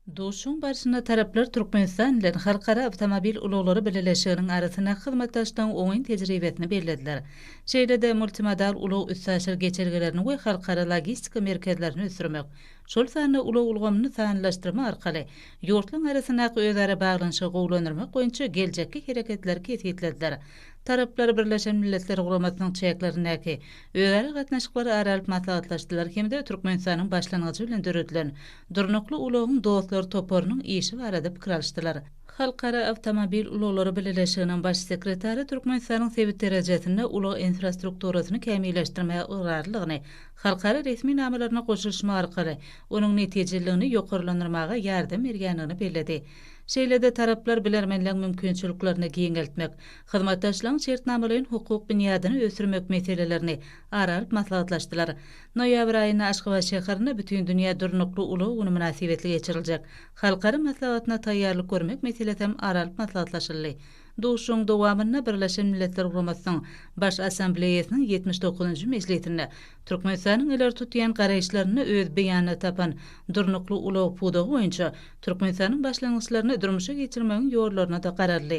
Duşuşygyň barşynda taraplar Türkmenistan bilen Halkara awtomobil ulaglary bileleşiginiň arasyndaky hyzmatdaşlygyň oňyn tejribesini bellediler. Şeýle-de multimodal ulag-üstaşyr geçelgelerini we halkara logistika merkezlerini ösdürmek, şol sanda ulag ulgamyny sanlylaşdyrmak arkaly ýurtlaryň arasyndaky özara baglanyşygy gowulandyrmak boýunça geljekki hereketleri kesgitlediler. Taraplar Birleşen Milletler Guramasynyň çäklerindäki özara gatnaşyklary ara alyp maslahatlaşdylar hem-de Türkmenistanyň başlangyjy bilen döredilen Durnukly ulagyň dostlary toparynyň işi barada pikir alyşdylar. Halkara awtomobil ulaglary bileleşiginiň Baş sekretary Türkmenistanyň sebit derejesinde ulag infrastrukturasyny kämilleşdirmäge ygrarlydygyny, halkara resminamalaryna goşulyşmak arkaly onuň netijeliligini ýokarlandyrmaga ýardam berýändigini belledi. Şeýle-de taraplar bilermenleň mümkinçiliklerini giňeltmek, hyzmatdaşlygyň şertnamalaýyn-hukuk binýadyny ösdürmek meselelerini ara alyp maslahatlaşdylar. Noýabr aýynda Aşgabat şäherinde Bütindünýä durnukly ulag güni mynasybetli geçiriljek halkara maslahatyna taýýarlyk görmek meselesem ara alyp maslahatlaşyldy. Duşuşygyň dowamynda Birleşen Milletler Guramasynyň Baş Assambleýasynyň 79-njy mejlisinde Türkmenistanyň ileri tutýan garaýyşlarynda öz beýanyny tapan durnukly ulag pudagy boýunça Türkmenistanyň başlangyçlaryny durmuşa geçirmegiň ýollaryna-da garaldy.